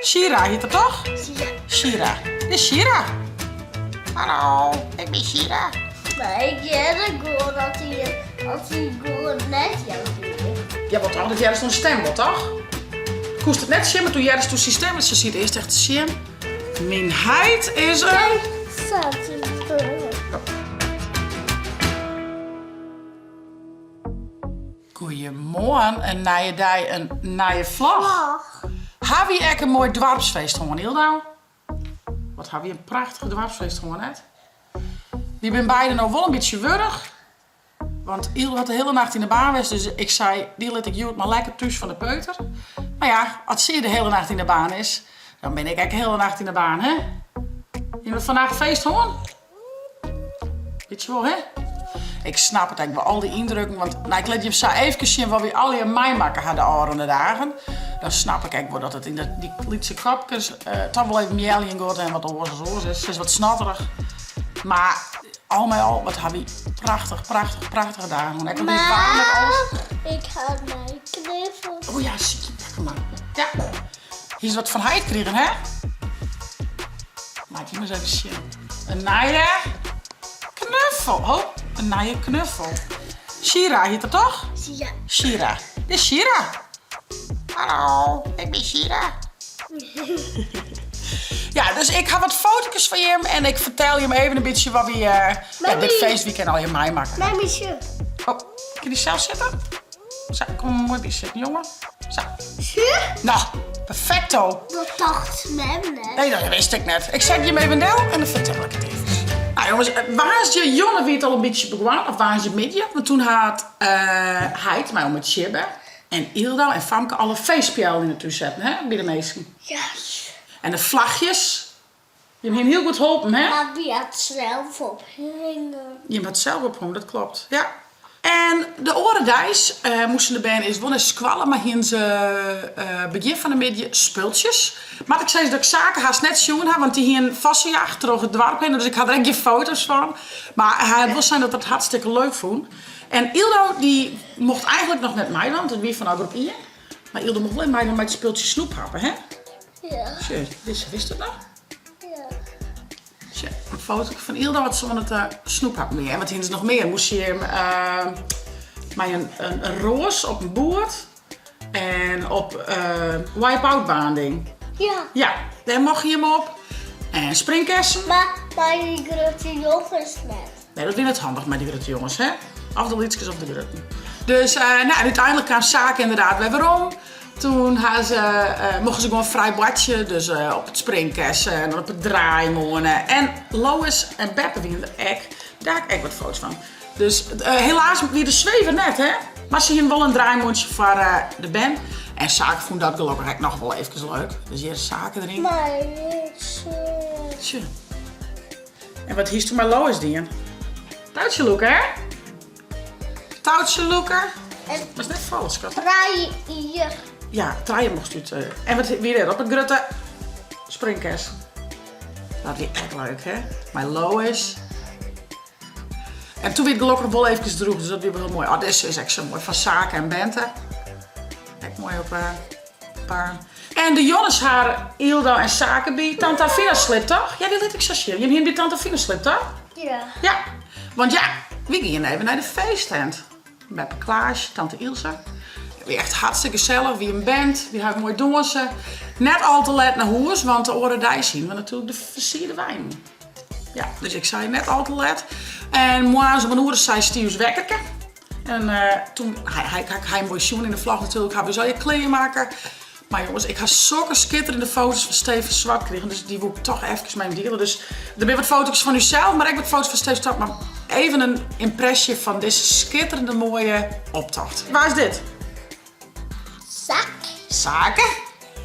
Shira hjit er toch? Ja. Shira. Dit is Shira. Hallo, ik bin Shira. Mar ik hearde gewoan dat hy, dat hy gewoan net jout wie. Ja, wat toch? Dat hearrest oan stim wol, toch? Koest it net sjen, mar toen hearrest syn stim en se siet earst echt te sjen. Myn heit is in. Goeiemoarn, in nije dei, in nije vlog. Ha wy ek in moai doarpsfeest hân, Ildau? Wat ha wy in prachtich doarpsfeest hân, net? Wy binne beide no wol in bytsje wurch, want Ildau hat de hiele nacht yn de baan west, dus ik sei, dy lit ik hjoed mar lekker thús fan de peuter. Mar ja, as sy de hiele nacht yn de baan is, dan bin ik ek de hiele nacht yn de baan, hè? Hiene we fannacht feest hân? Bytsje wol, hè? Ik snap it ek wol, al dy yndrukken, want nou, ik lit jim sa eefkes sjen wat wy allegear meimakke ha de ôfrûne dagen. Dan snap ik ek wol dat it yn dy lytse kopkes eh, toch wol even mealjen giet en wat oars as oars is. It is wat snotterich. Mar al mei al, wat ha wy prachtich, prachtich, prachtige dagen hân. Ek al wie it waarm en alles. Ik ha mei kniffel. Oh ja, sykje, pak 'm mar. Ja. Hiest wat fan heit krigen, hè? Laat dy mar ris even sjen. In nije knuffel. Oh, in nije knuffel. Shira hjit er toch? Ja. Shira. Dit is Shira. Hallo, ik bin Shira. Ja, dus ik ha wat foto's fan jim en ik fertel jim even in bytsje wat wy uh, ja, dit feestweekend allegear meimakke. Mami, sjoch. Oh, kin dy sels sitte? Sa, kom mar moai by sitten, jonge. Sa. Sjoch. No, perfecto. Dat tocht mem net. Nee, dat wist ik net. Ik set jim even del en dan fertel ik it even. Nou jonges, woansdeitejûn wie it al in bytsje begûn, of woansdeitemiddei. Want toen hat uh, heit mei omke Tjibbe en Ildau en Famke alle feestpeallen yn 'e tún setten, hè, by de minsken. Ja. En de flachjes. Jim hiene hiel goed holpen, hè? Mar wy hat sels ophongen. Jim hat sels ophongen, dat klopt, ja. En de oare deis moasten de bern earst wol nei skoalle, mar hiene se begjin fan de middei spultsjes. Moat ik sizze dat ik Sake hast net sjoen ha, want dy hie in fossejacht troch it doarp hinne, dus ik ha der ek gjin foto's fan. Mar hy hat wol sein dat er it hartstikke leuk fûn. En Ildau dy mocht eigentlik noch net meidwaan, want it wie fanôf groep ien. Mar Ildau mocht wol even meidwaan mei it spultsje snoephappe, hè? Ja. Sjoch, dizze, wist dat noch? Ja. Sjoch, in foto fan Ildau wat se oan it eh, snoephappen wie. En wat hiene se noch mear? Moast je him eh, mei in, in, in roas op in boerd en op eh wipe-out baan ding. Ja. Ja, dêr mocht je him op. En springkessen. Mar mei dy grutte jonges net. Nee, dat wie net handich mei dy grutte jonges, hè? Of de lytskes of de grutten. Dus, uh, nou, en úteinlik kaam Sake ynderdaad wer werom. Toen ha se, uh, mochten se gewoan frij boartsje, dus uh, op it springkessen en op it draaimoane. En Lois en Beppe wiene der ek. Dêr ha ik ek wat foto's fan. Dus uh, helaas wie de swever net, hè? Mar se hiene wol in draaimoantsje foar uh, de bern. En Sake fûn dat gelokkich ek noch wol eefkes leuk. Dus hjir is Sake deryn. Mar Tsje. En wat hiest mei Lois dien? Toutsje lûke, hè? Toutsje lûke. En Dat is net falle, skat. trije jier. Ja, trije mochtst út. Eh, en wat wie der op it grutte springkessen? Dat wie ek leuk, hè? Mei Lois. En toen wie it gelokkich wol eefkes droech, dus dat wie wol hiel moai. Oh, dizze is ek sa moai, fan Sake en Bente. Ek moai op eh, baan. En de jonges har Ildau en Sake by Tante Avina slipt, toch? Ja, dy lit ik sa sjen. Jim hiene by Tante Avina slipt, toch? Ja. Ja, want ja, wy giene even nei de feesttent. Beppe Klaasje, tante Ilse. It wie echt hartstikke gesellich, wie in band, wy ha moai dânse. Net al te let nei hûs, want de oare deis hiene we natuerlik de fersierde weinen. Ja, dus ik sei net al te let. En moarns om in oere as seis stie ús wekkerke. En toen, hy, hy, hy moai sjoen yn de vlog natuerlik, ha we ús allegear klearmakke. Mar jonges, ik ha sokke skitterende foto's fan Steven Zwart krigen, dus dy woe ik toch efkes mei jim diele. Dus der binne wat foto's fan ússels, mar ek wat foto's fan Steven Zwart. Mar even in ympresje fan dizze skitterende moaie optocht. Wa is dit? Sake. Sake.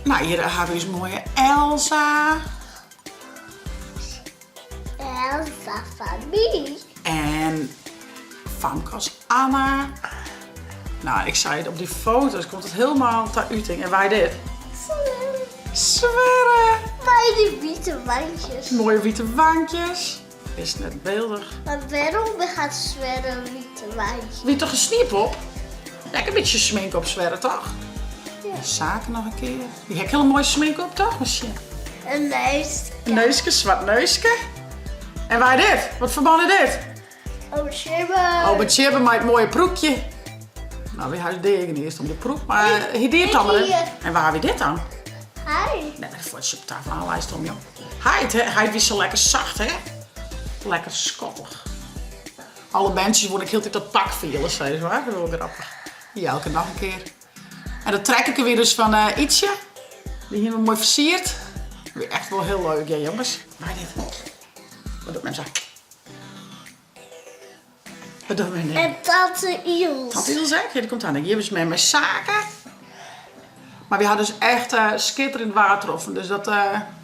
Nou, hjir ha we ús moaie Elsa. Elsa fan my. En Famke as Anna. Nou, ik sei it, op dy foto's komt it hielendal ta uting. En wa is dit? Swerre. Swerre. Mei dy wite wantjes. Moaie wite wantjes. Is net beeldich. Mar wêrom hat Swerre wite wantjes? Wie toch in sniepop? Lekker bytsje smink op Swerre, toch? En Sake noch in kear. Dy ha ek hiele moaie smink op, toch? Maar sjen. In neuske. In neuske, swart neuske. En wa dit? Wat foar man is dit? Ome Tjibbe. Ome Tjibbe mei it moaie prûkje. Nou, wy ha ús dea gniisd om de prûk, mar hy die it dan mar. En wa wie dit dan? Hy. Nee, dat fuotsje op tafel oanleist om, joh. Heit, hè? Heit wie sa lekker sacht, hè? Lekker skottich. Alle berntsjes woene ek hieltyd dat pak fiele, sis mar. Dat is wol grappich. Jelke noch in kear. En dat trekkerke wie dus fan Ytsje. Dy hiene we moai fersierd. Wie echt wol hiel leuk, ja jonges. Wa dit? Wat docht mem sa? Wat docht mem En tante Iels. Tante Iels ek? Ja, dy komt aan. Hjir is mem mei Sake. Mar wy ha dus echt skitterend waar troffen. Dus dat,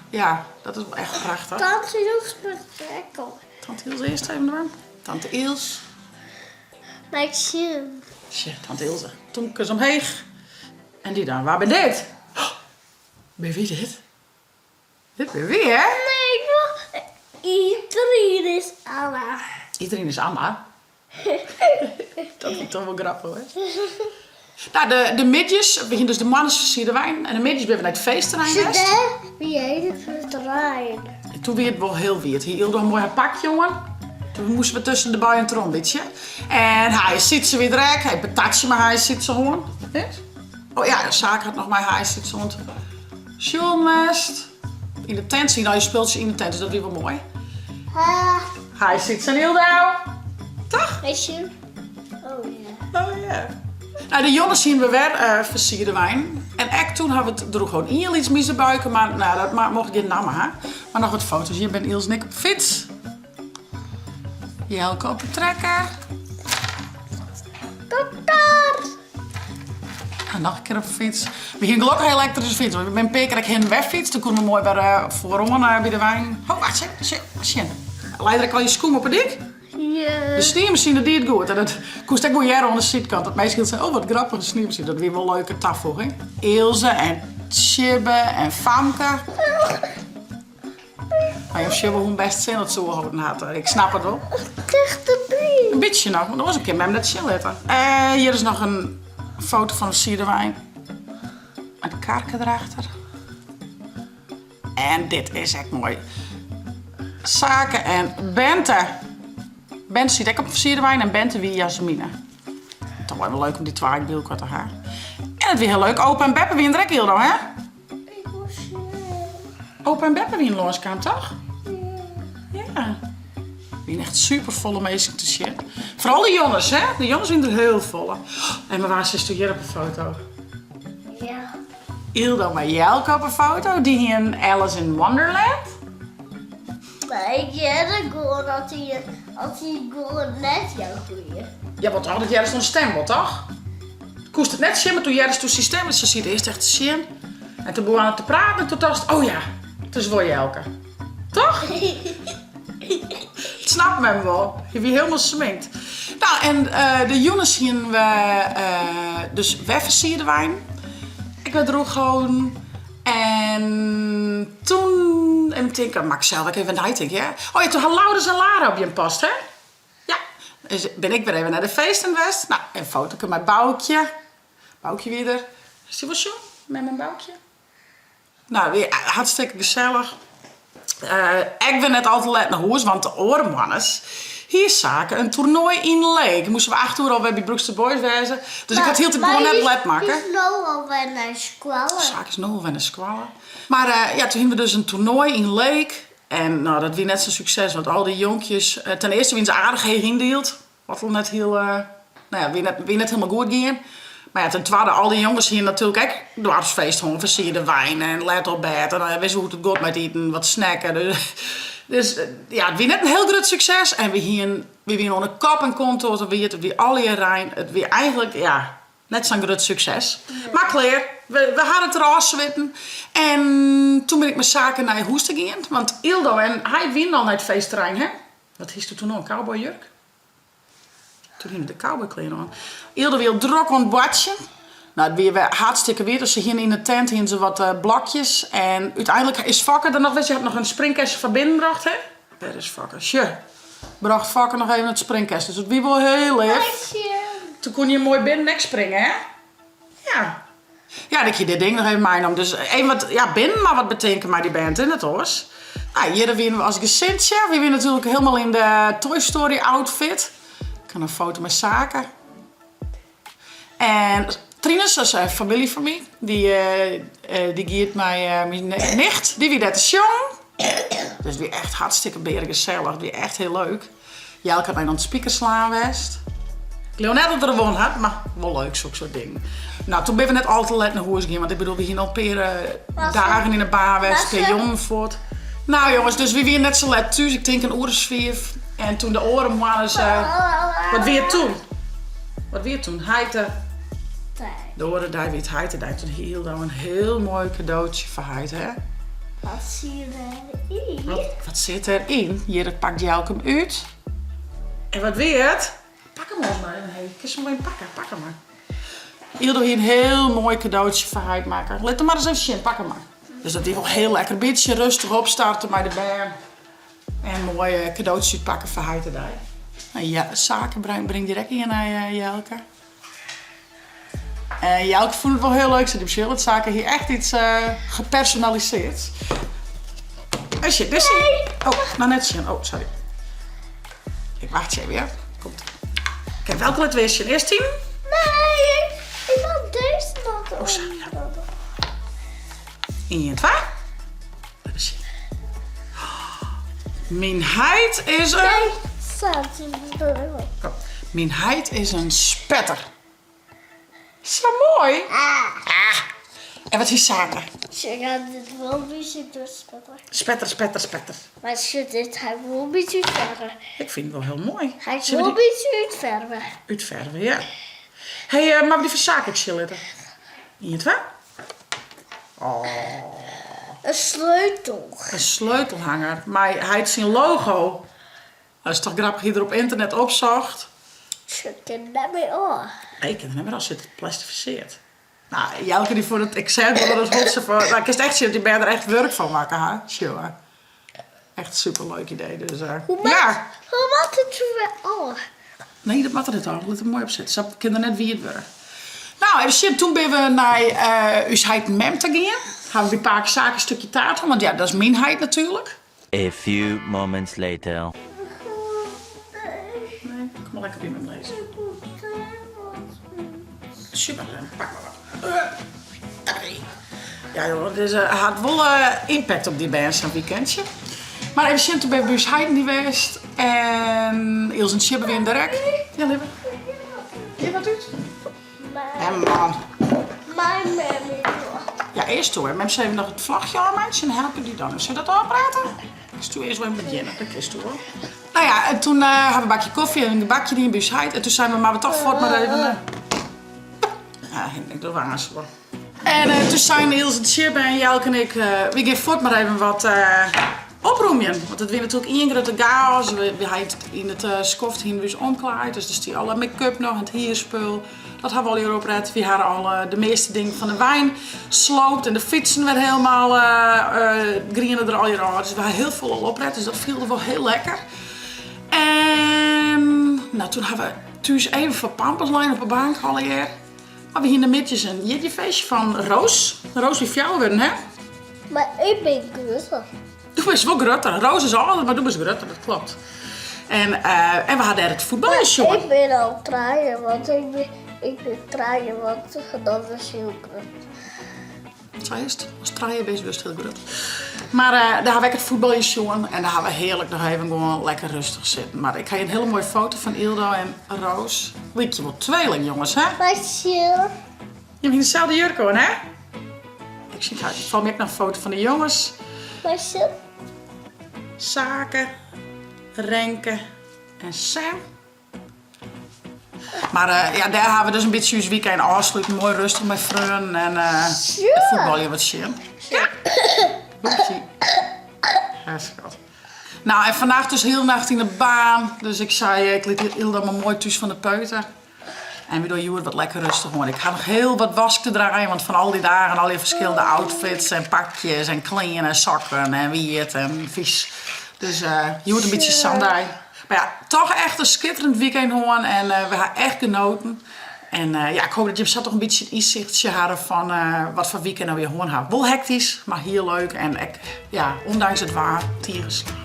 ja, dat is wol echt prachtich. Tante Iels moat ek al. Tante Iels earst even dwaan. Tante Iels. Mei sjen. Sjen, tante Ilse. Tomkes omheech. En dy dan, wa bin dit? Oh, bin wy dit? Dit bin wy, hè? Nee, ik wil... Iedereen is Anna. Iedereen is Anna? Dat vind ik toch wol grappich, hè? Nou, de, de middeis, we hiene dus de moarns fersierde wein en de middeis binne we nei it feestterrein west. Dêr wie hiel it terrein. En toen wie it wol hiel wiet. Hie Yldo in moai har pakje oan. Toen moasten we tusken de buien troch in bytsje. En hy Sytse wie der ek. Hy patatsje mei hy Sytse oan. Oh ja, Sake hat noch mei hy Sytse oan sjoen west. Yn de tent, syn al je spultsjes yn de tent, dus dat wie wol moai. Hy Sytse en Yldo. Toch? Oh ja. Oh ja. Nou, de jonges hiene we wer uh, fersierde wein. En ek toen ha we it droech gewoon ien lyts mizebuike, mar nou, dat mocht gjin namme ha. Mar noch wat foto's. Hjir bin Iels en ik op de fyts. Jelke op de trekker. Dokter! En noch in kear op de fyts. We hiene gelokkich in elektryske fyts, want we binne in pear kear ek hinne en wer fytst. Toen koene we moai wer uh, foaroan uh, by de wein. Oh, wacht, sjen, sjen, sjen. Lei der ek al je skoen op 'e dyk? Ja. De sniemasine die it goed. En dat koest ek wol hearre oan de sydkant. Dat minsken seinen, oh wat grappich, de sniemasine. Dat wie wol in leuke tafoeging. Ilse en Tjibbe en Famke. Mar jo sjogge wol hoe'n bêst sin it soe holden hat. Ik snap it wol. Tichterby. In bytsje noch, want oars kin mem net sjen litte. Uh, hjir is noch in foto fan de sidewein. Mei de karke derachter. En dit is ek moai. Sake en Bente. Bente siet ek op de sidewein en Bente wie Jasmine. Toch wel even leuk om dy twa ek by elkoar te ha. En it wie hiel leuk. Opa en beppe wiene der ek hielendal, hè? Ik wol sjen. Opa en beppe wiene lânskaam, toch? Ja. Wiene echt super folle minsken te sjen. Foaral de jonges, hè? De jonges wiene der hiel folle. En mei wa sitsto hjir op de foto? Ja. Yldo mei Jelke op 'e foto. Dy hienen Alice in Wonderland. Mar ik hearde gewoan dat hy, as hy gewoan net jou goeie. Ja, want toch, dat hearrest oan de stim wol, toch? Koest it net sjen, mar toen hearrest syn stim en se siet earst echt te sjen. En toen begon er te praten en toen tochtst, oh ja, it is wol Jelke. Toch? Dat snapt men wol. Hy wie hielendal sminkt. Nou, en eh, de jûnes hienen we eh, dus wer fersierde wein. Ek wer droech holden. En toen, even tinke, moat ik sels ek even neitinke, hear. Oh ja, toen ha Laurens en Lara op jim past, hè? Ja. Dus bin ik wer even nei de feesten west. Nou, in fotoke mei Boukje. Boukje wie der. Hast dy wol sjoen, mem en Boukje? Nou, wie hartstikke gesellich. Uh, ek wer net al te let nei hûs, want de oare moarns hie Sake in toernoai yn Leek. Moasten we 8 oere alwer by Broekster Boys wêze. Dus ik ha it hieltyd gewoan net let makke. Is no alwer nei skoalle. Sake is no alwer nei skoalle. Mar uh, ja, toen hiene we dus in toernoai yn Leek. En nou, dat wie net sa'n sukses, want al dy jonkjes... Uh, ten earste wiene se aardich heech yndield. Wat wol net hiel, no ja, wie net, wie net hielendal goed gien. Mar ja, ten twadde, al dy jonges hiene natuerlik ek doarpsfeest hân, fersierde wein en let op bêd en dan wist hoe it giet mei it iten, wat snacken. Dus, dus ja, it wie net in hiel grut sukses en we hiene, we wiene oan de kop en kont oan it it wie allegear rein. It wie eigentlik, ja, net sa'n grut sukses. Mar klear, we, we ha it derôf switten. En toen bin ik mei Sake nei hûs ta gien, want Yldo en hy wiene al nei it feestterrein, hè? Wat hiest toen oan, cowboyjurk? Toen hiene de cowboyklean oan. Yldo wie al drok oan it boartsjen. Nou, it wie wer hartstikke wiet, dus se hiene yn de tent hiene se wat eh, blokjes. En úteinlik is Fokke der noch west. Dy hat noch in springkessen fan binnen brocht, hè? Wêr is Fokke? Sjoch, brocht Fokke noch even it springkessen. Dus it wie wol hiel leaf. Toen koene je moai binnen ek springe, hè? Ja. Ja, en ik hie dit ding noch even meinommen. Dus even wat, ja, binnen mar wat betinke mei dy bern, it is net oars. Nou, hjir wiene we as gesintsje. Wy wiene natuerlik hielendal yn de Toy Story outfit. Ik ha in foto mei Sake. En Trinus, dat is famylje fan my, dy giet mei myn nicht, dy wie dêr te sjongen. Dus it wie echt hartstikke bearegesellich, it wie echt hiel leuk. Jelke hat my oan it spikerslaan west. Ik leau net dat er wûn hat, mar wol leuk soksoart dingen. No, toen binne we net al te let nei hûs gien, want ik bedoel, we hiene al in pear dagen yn 'e baan west, in pear jongen fuort. No jonges, dus wy wiene net sa let thús, ik tink in oer as fiif. En toen de oare moarns, wat wie it toen? Wat wie it toen? Heite. De oare dei wie it heitedei. Toen hie Hildo in hiel moai kadootsje foar heit, hè? Wat sit deryn? Wat sit deryn? Hjir, pakt Jelke 'm út. En wat wie it? Pak 'm oars mar even. Hey, kinst 'm even pakke? Pak 'm mar. Hildo hie in hiel moai kadootsje foar heit makke. Lit 'm mar ris even sjen. Pak 'm mar. Dus dat wie wol hiel lekker. Bytsje rêstich opstarte mei de bern. En moai kadootsje útpakke foar heitedei. Nou ja, Sake bringt direkt ien nei Jelke. En Jelke fûn it wol hiel leuk, sei dy want Sake hie echt iets gepersonaliseerd. En shit, dit is... Oh, nou net sjen. Oh, sorry. Ik wachtsje even, ja. Komt. Oké, welke lit we sjen? Earst tien? Nee, ik wil deze nog. Oh, sorry. Ja. 1, 2. Even sjen. Myn heit is in... Oh. Myn heit is in spetter. Sa moai. Ah. En wat hie Sake? Ze gaat dit wol in bytsje spetter. Spetter, spetter, spetter. Mar ze dit hy wol in bytsje útferve. Ik fyn it wol hiel moai. Hy wol in bytsje útferve. Útferve, ja. Hey, uh, moatte we dy fan Sake ek sjen litte? 1, 2. Oh. In sleutel. In sleutelhanger mei heit syn logo. Dat is toch grappich, hie er op ynternet opsocht. Se kin net mear ôf. Nee, ik kin der net mear ôf, sit plastifiseard. Nou, Jelke dy fûn it, ik seach wol dat it hol se foar, nou, kinst echt sjen dat dy bern der echt wurk fan makke ha. Sjoe. Echt superleuk idee, dus Hoe ja. Hoe moat it der wer ôf? Nee, dat moat der net ôf. Lit 'm moai op sitte. Sa kin er net wiet wurde. Nou, even sjen. Toen binne we nei ús heit en mem ta gien. Ha we by pake Sake in stikje taart hân, want ja, dat is myn heit natuerlik. A few moments later. Nee, kom mar lekker by mem lizzen. Super, dan pak mar wat. Ja joh, it is, hat wol impact op dy bern sa'n weekendje. Mar even sjen, toen bin we by ús heiten dy west en Ilse en Tjibbe wienen der ek. Ja, libbe. Hjir wat út? En man. Mijn mem is Ja, earst toe. Mem sil even noch it vlogje ôfmeitsje en helpe dy dan. Sil dat ôfprate? Kinst doe earst wol even begjinne, dat kinst doe wol. Nou ja, en toen ha we in bakje kofje en in gebakje dien by ús heit. En toen seinen we, mar we toch fuort mar even... Ja, ik doch aansel. En toen seinen Ilse en Tjibbe en Jelke en ik, we gean fuort mar even wat opromjen. Want it wie natuerlik ien grutte chaos. We ha yn it skoft hiene we ús omklaaid, dus der stie alle make-up noch en it hierspul. Dat ha we allegear opret. We ha al de measte dingen fan de wein sloopt en de fytsen wer helemaal griene der allegear ôf. Dus we ha hiel folle al opret, dus dat fielde wol hiel lekker. En nou, toen ha we thús even foar pampers lein op 'e bank allegear. Mar we hiene middeis in jierdeifeestje fan Roos. Roos wie fjouwer wurden, hè? Mar ik bin grutter. Do bist wol grutter. Roos is âlder, mar do bist grutter, dat kloppet. En, uh, en we ha dêr it fuotbaljen sjoen. Ik bin al trije, want ik bin, ik bin trije, want dat is hiel grut. Sa is it. Ast trije bist, wurdst hiel grut. Mar uh, dêr ha we ek it fuotbaljen sjoen en dêr ha we hearlik noch even gewoan lekker rêstich sitten. Mar ik ha hjir in hiele moaie foto fan Ildo en Roos. Lykje wol tweeling, jonges, hè? Wat chill. Jim hiene deselde jurk oan, hè? Ik zie, falt my ek noch in foto fan de jonges. Wat chill. Sake, Renke en Sam. Mar eh, ja, dêr ha we dus in bytsje ús wykein ôfsluten. Moai rêstich mei freonen en uh, fuotbalje wat sjen. Ja. Ja, skat. Nou, en fannacht dus hiel nacht yn de baan. Dus ik sei, ik lit Ilda mar moai thús fan de peuter. En we dogge hjoed wat lekker rêstich oan. Ik ha noch hiel wat wask te draaien, want fan al dy dagen, al dy ferskillende outfits en pakjes en klean en sokken en wiet en vies. Dus uh, hjoed in bytsje sa'n dei. Mar ja, toch echt in skitterend wykein hân en we ha echt genoten. En ja, ik hoop dat jim sa toch in bytsje in ynsichtsje hawwe fan wat foar wykein no wy hân hawwe. Wol hektysk, mar hiel leuk en ek, ja, ûndanks it waar, tige slagge.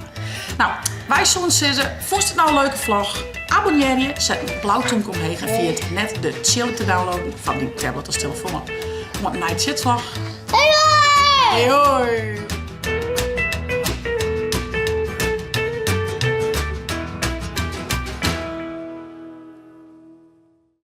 No, wy soenen sizze, fûnst it no in leuke vlog? Abonnearje, set in blau tûmke omheech en ferjit net de Tsjilp te downloaden foar dyn tablet as telefoan. Oant in nije tsjitvlog. Hoi hoi! Hoi hoi!